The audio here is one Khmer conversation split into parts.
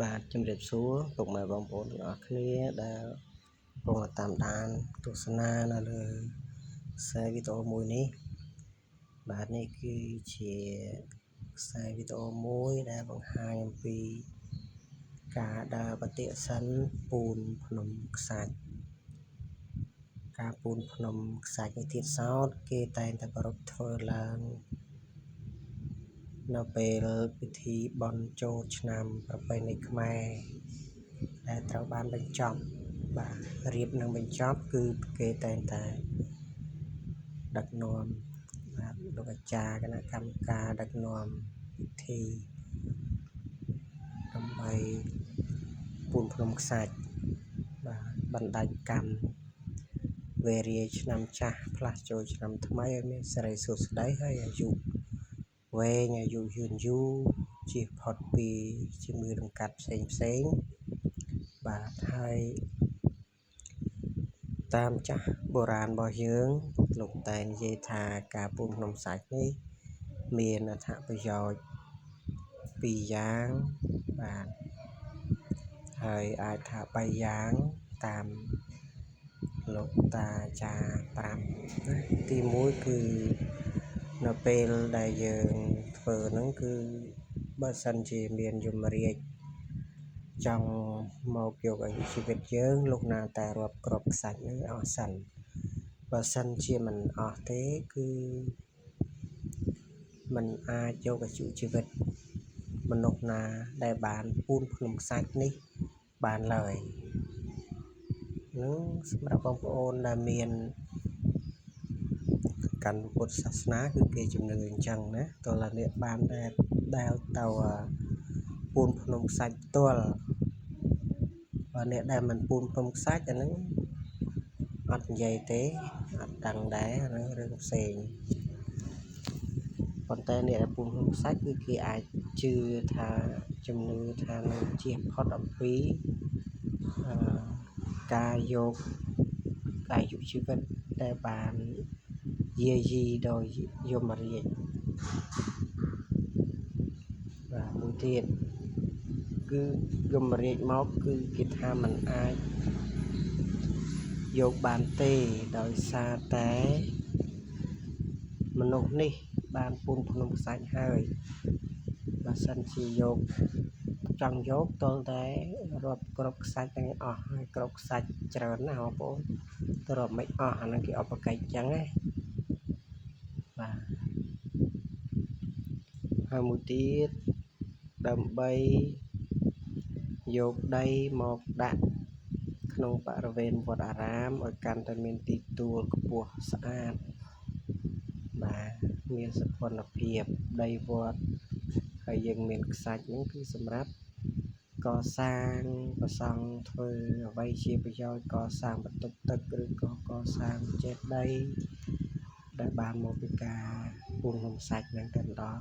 បាទជំរាបសួរពុកម៉ែបងប្អូនទាំងអស់គ្នាដែលកំពុងតាមដានទស្សនានៅលើខ្សែវីដេអូមួយនេះបាទនេះគឺជាខ្សែវីដេអូមួយដែលបង្ហាញអំពីការដើរបតិសិនពូនភ្នំខ្សាច់ការពូនភ្នំខ្សាច់នេះទៀតសោតគេតែងតែប្រារព្ធធ្វើឡើងនៅពេលពិធីបុណ្យចូលឆ្នាំប្រពៃណីខ្មែរដែលត្រូវបានបញ្ចប់បាទរៀបនឹងបញ្ចប់គឺគេតែងតែដឹកនាំបាទលោកអាចារ្យគណៈកម្មការដឹកនាំពិធីដើម្បីពូនភ្នំខ្សាច់បាទបណ្ដាច់កម្មវេរាឆ្នាំចាស់ផ្លាស់ចូលឆ្នាំថ្មីឲ្យមានសិរីសួស្តីហើយអាយុវែងអាយុយឺនយូរជៀសផុតពីជំងឺដង្កាត់ផ្សេងផ្សេងបាទហើយតាមចាស់បុរាណរបស់យើងលោកតែនិយាយថាការពូនភ្នំខ្សាច់នេះមានអត្ថប្រយោជន៍ពីរយ៉ាងបាទហើយអាចថា3យ៉ាងតាមលោកតាអាចារ្យប្រាប់ណាទី1គឺនៅពេលដែលយើងធ្វើហ្នឹងគឺបើសិនជាមានយមរាជចង់មកយកអាយុជីវិតយើងលោកណាតែរាប់ក្របខ្សាច់ហ្នឹងអស់សិនបើសិនជាមិនអស់ទេគឺมันអាចយកអាយុជីវិតមនុស្សណាដែលបានពូនភ្នំខ្សាច់នេះបានឡើយនឹងសម្រាប់បងប្អូនដែលមានកាន់ពុទ្ធសាសនាគឺគេជំនឿអញ្ចឹងណាតើអ្នកបានដែលទៅពូនភ្នំខ្សាច់ផ្ទាល់បើអ្នកដែលមិនពូនភ្នំខ្សាច់អាហ្នឹងអត់និយាយទេអត់ដឹងដែរអាហ្នឹងរឿងផ្សេងប៉ុន្តែអ្នកដែលពូនភ្នំខ្សាច់គឺគេអាចជឿថាជំនឿថានឹងជៀសផុតអំពីការយកអាយុជីវិតដែលបានយាយីដោយយមរាជបាទមួយទៀតគឺយមរាជមកគឺគេថាมันអាចយកបានទេដោយសារតែមនុស្សនេះបានពូនភ្នំខ្សាច់ហើយបើសិនជាយកចង់យកទល់តែរាប់ក្របខ្សាច់ទាំងអស់ហើយក្របខ្សាច់ច្រើនណាស់បងប្អូនទៅរាប់មិនអស់អាហ្នឹងគេអបកិច្ចអញ្ចឹងណាបាទហើយមួយទៀតដើម្បីយកដីមកដាក់ក្នុងបរិវេណវត្តអារាមឲ្យកាន់តែមានទីទួលខ្ពស់ស្អាតបាទមានសោភណភាពដីវត្តហើយយើងមានខ្សាច់ហ្នឹងគឺសម្រាប់កសាងប្រសង់ធ្វើអ្វីជាប្រយោជន៍កសាងបន្ទប់ទឹកឬក៏កសាងចេតិយដែលបានមកពីការពូនភ្នំខ្សាច់ហ្នឹងតែម្ដង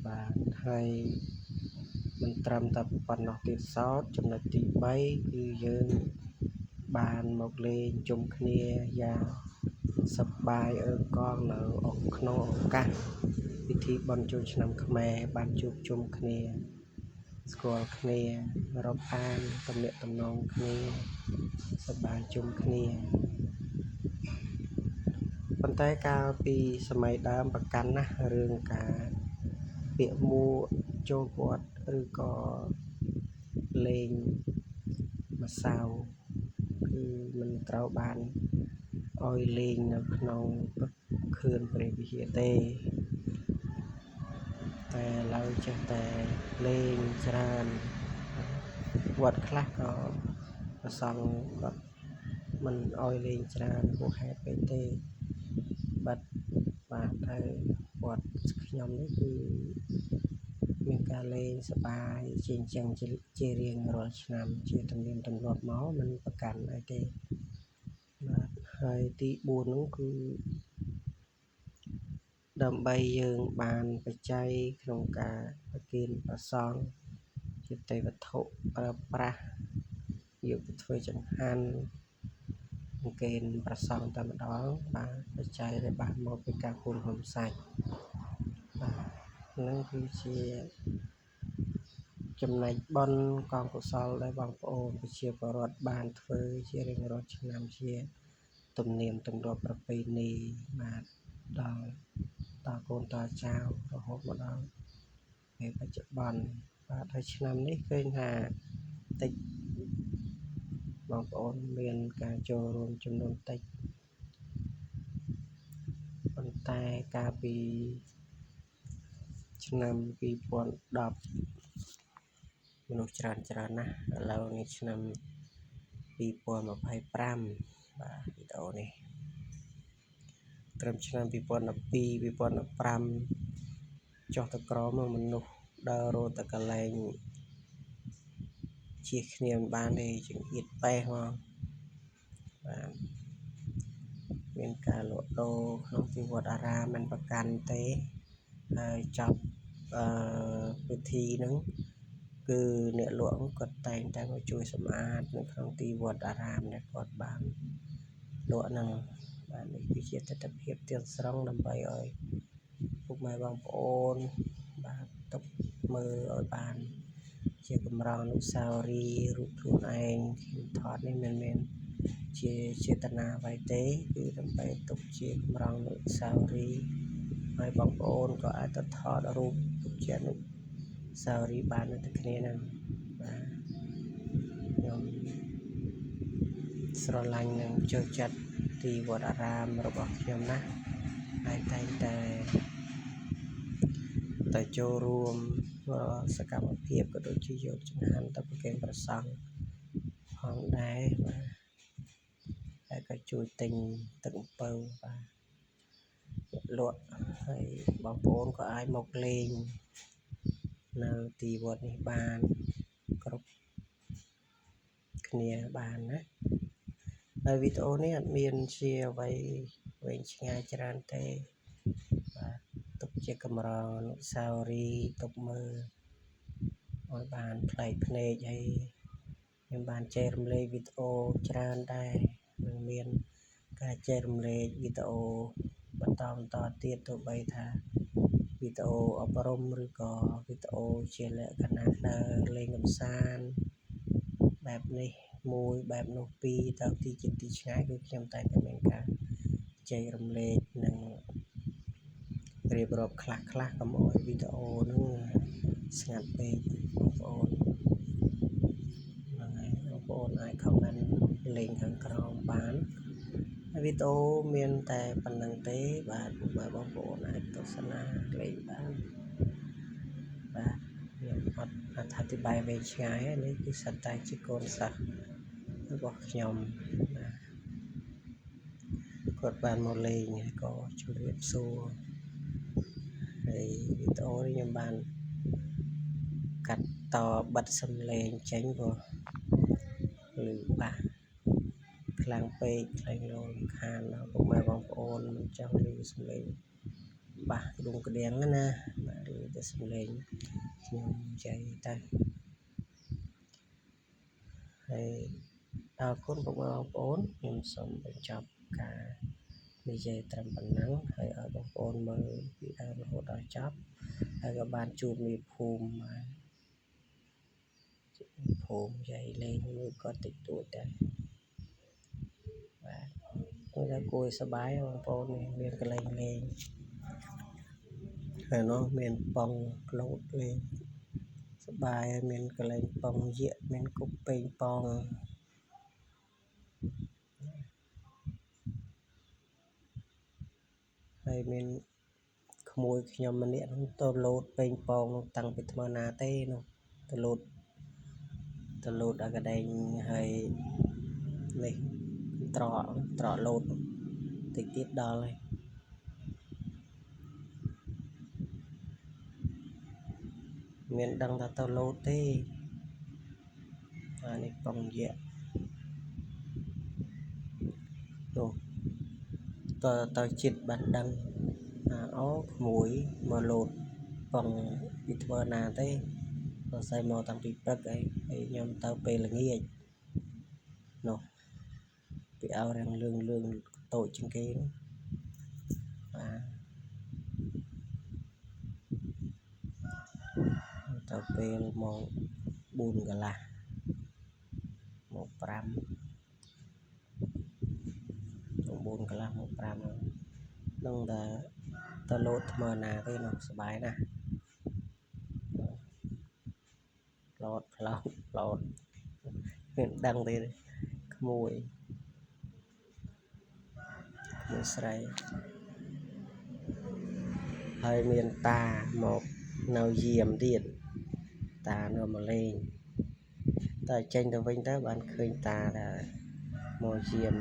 បាទហើយមិនត្រឹមតែប៉ុណ្ណោះទៀតសោតចំណុចទី3គឺយើងបានមកលេងជុំគ្នាយ៉ាងសប្បាយអើកងនៅក្នុងឱកាសពិធីបុណ្យចូលឆ្នាំខ្មែរបានជួបជុំគ្នាស្គាល់គ្នារាប់អានទំនាក់ទំនងគ្នាសប្បាយជុំគ្នាប៉ុន្តែកាលពីសម័យដើមប្រកាន់ណាស់រឿងការពាក្យមួចូលវត្តឬក៏លេងម្សៅគឺមិនត្រូវបានឲ្យលេងនៅក្នុងខឿនព្រះវិហារទេតែឥឡូវចេះតែលេងច្រើនវត្តខ្លះក៏ប្រសង់គាត់មិនឲ្យលេងច្រើនហួសហេតុពេកទេបាទបាទហើយវត្តខ្ញុំនេះគឺមានការលេងសប្បាយជាអញ្ចឹងជារៀងរាល់ឆ្នាំជាទំនៀមទម្លាប់មកមិនប្រកាន់អីទេបាទហើយទី4នោះគឺដើម្បីយើងបានបច្ច័យក្នុងការប្រគេនព្រះសង្ឃជាទេវត្ថុប្រើប្រាស់យកទៅធ្វើចង្ហាន់ប្រគេនព្រះសង្ឃតែម្ដងបាទបច្ច័យដែលបានមកពីការពូនភ្នំខ្សាច់បាទហ្នឹងគឺជា ចំណែកបុណ្យកងកុសលដែលបងប្អូនប្រជាពលរដ្ឋបានធ្វើជារៀងរាល់ឆ្នាំជាទំនៀមទម្លាប់ប្រពៃណីបាទដល់តកូនតចៅរហូតមកដល់ពេលបច្ចុប្បន្នបាទហើយឆ្នាំនេះឃើញថាតិចបងប្អូនមានការចូលរួមចំនួនតិចប៉ុន្តែកាលពីឆ្នាំ2010មនុស្សច្រើនណាស់ឥឡូវនេះឆ្នាំ2025បាទវីដេអូនេះត្រឹមឆ្នាំ2012 2015ចុះទៅក្រមកមនុស្សដើររត់ទៅកន្លែងជៀសគ្នាមិនបានទេចង្អៀតប៉េះមកបាទមានការលក់ដូរក្នុងទីវត្តអារាមមិនប្រកាន់ទេហើយចប់ពិធីហ្នឹងគឺអ្នកលក់គាត់តែងតែមកជួយសម្អាតនៅក្នុងទីវត្តអារាមដែលគាត់បានលក់ហ្នឹងបាទនេះគឺជាទិដ្ឋភាពទាំងស្រុងដើម្បីឲ្យពុកម៉ែបងប្អូនបាទទុកមើលឲ្យបានជាកម្រងអនុស្សាវរីយ៍រូបខ្លួនឯងខ្ញុំថតនេះមិនមែនជាចេតនាអ្វីទេគឺដើម្បីទុកជាកម្រងអនុស្សាវរីយ៍ហើយបងប្អូនក៏អាចទៅថតរូបទុកជាអនុស្សាវរីយ៍បានដូចគ្នាហ្នឹងបាទខ្ញុំស្រឡាញ់និងចូលចិត្តទីវត្តអារាមរបស់ខ្ញុំណាស់ហើយតែងតែទៅចូលរួមសកម្មភាពក៏ដូចជាយកចង្ហាន់ទៅប្រគេនព្រះសង្ឃផងដែរបាទហើយក៏ជួយទិញទឹកអំពៅបាទលក់ហើយបងប្អូនក៏អាចមកលេងនៅទីវត្តនេះបានគ្រប់គ្នាបានណាហើយវីដេអូនេះអត់មានជាអ្វីវែងឆ្ងាយច្រើនទេបាទទុកជាកម្រងអនុស្សាវរីយ៍ទុកមើលឲ្យបានប្លែកភ្នែកហើយខ្ញុំបានចែករំលែកវីដេអូច្រើនដែរនឹងមានការចែករំលែកវីដេអូបន្តទៀតទោះបីថាវីដេអូអប់រំឬក៏វីដេអូជាលក្ខណៈដើរលេងកម្សាន្តបែបនេះមួយបែបនោះពីរទៅទីជិតទីឆ្ងាយគឺខ្ញុំតែងតែមានការចែករំលែកនិងរៀបរាប់ខ្លះកុំឲ្យវីដេអូហ្នឹងស្ងាត់ពេកបងប្អូនហ្នឹងហើយបងប្អូនអាច comment លេងខាងក្រោមបានហើយវីដេអូមានតែប៉ុណ្្នឹងទេបាទបងប្អូនអាចទស្សនាលេងបានបាទខ្ញុំអត់អធិប្បាយវែងឆ្ងាយនេះគឺសិតតែជាកូនសិស្សរបស់ខ្ញុំបាទគាត់បានមកលេងហើយក៏ជម្រាបសួរហើយវីដេអូនេះខ្ញុំបានកាត់តបិទសំឡេងចេញព្រោះឮបាសខ្លាំងពេកខ្លែងលោរំខានដល់ពុកម៉ែបងប្អូនមិនចង់ឮសំឡេងបាសក្ដុងក្ដៀងណាបាទឮតែសំឡេងខ្ញុំនិយាយទៅហើយអរគុណពុកម៉ែបងប្អូនខ្ញុំសូមបញ្ចប់ការនិយាយត្រឹមប៉ុណ្ណឹងហើយឲ្យបងប្អូនមើលពីដើមរហូតដល់ចប់ហើយក៏បានជួបមេភូមិបាទភូមិយាយលេងមួយគាត់តិចតួចដែរបាទគឺថាគួរឲ្យសប្បាយបងប្អូននេះមានកន្លែងលេងហើយនោះមានប៉ុងលោតលេងសប្បាយហើយមានកន្លែងប៉ុងយក្សមានគប់ពេងប៉ងហើយមានក្មួយខ្ញុំម្នាក់នោះទៅលោតពេងប៉ងនោះតាំងពីថ្មណាទេនោះទៅលោតអាកដែងហើយនេះត្រកលោតតិចទៀតដល់ហើយមានដឹងថាទៅលោតទេអានេះប៉ុងយក្សនោះតើចិត្តបានដឹងអូក្មួយមកលោតប៉ុងពីធ្វើណាទេសរសៃមកតាំងពីព្រឹកអីហើយខ្ញុំទៅពេលល្ងាចនោះពីឲ្យរាងលឿងលឿងតូចជាងគេនោះបាទ ទៅពេលម៉ោង4កន្លះម៉ោង5ម៉ោង4កន្លះម៉ោង5ហ្នឹងនឹងតែទៅលោតថ្មណាទេនោះសប្បាយណាស់ ផ្លោតផ្លោតផ្លោតមានដឹងទេក្មួយក្មួយស្រីហើយមានតាមកនៅយាមទៀតតានៅមកលេងតែចេញទៅវិញទៅបានឃើញតាថាមកយាម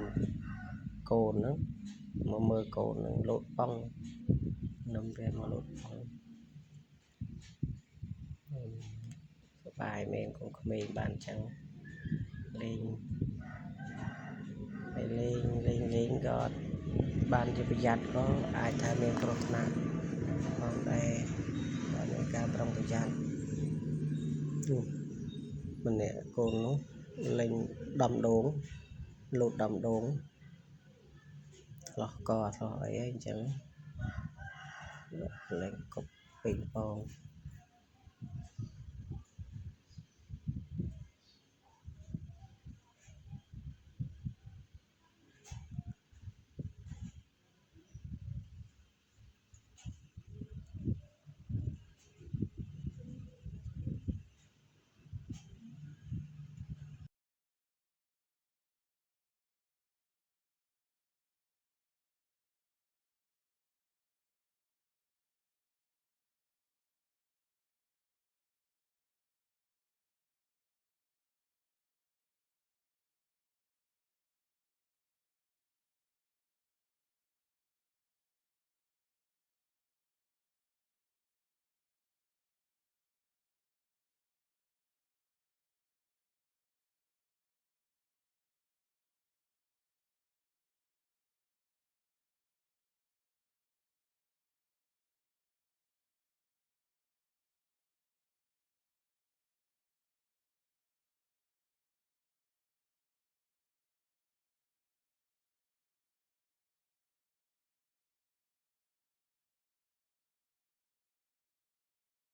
កូនហ្នឹងមកមើលកូនហ្នឹងលោតប៉ងនំវាមកលោតប៉ងសប្បាយមែនកូនក្មេងបានចឹងលេងហើយលេងលេងលេងក៏បានជាប្រយ័ត្នក៏អាចថាមានគ្រោះថ្នាក់ផងដែរបាទមានការប្រុងប្រយ័ត្ននោះម្នាក់កូននោះលេងដំដងលោតដំដងឆ្លោះកឆ្លោះអីអញ្ចឹងលេងគប់ពេញពង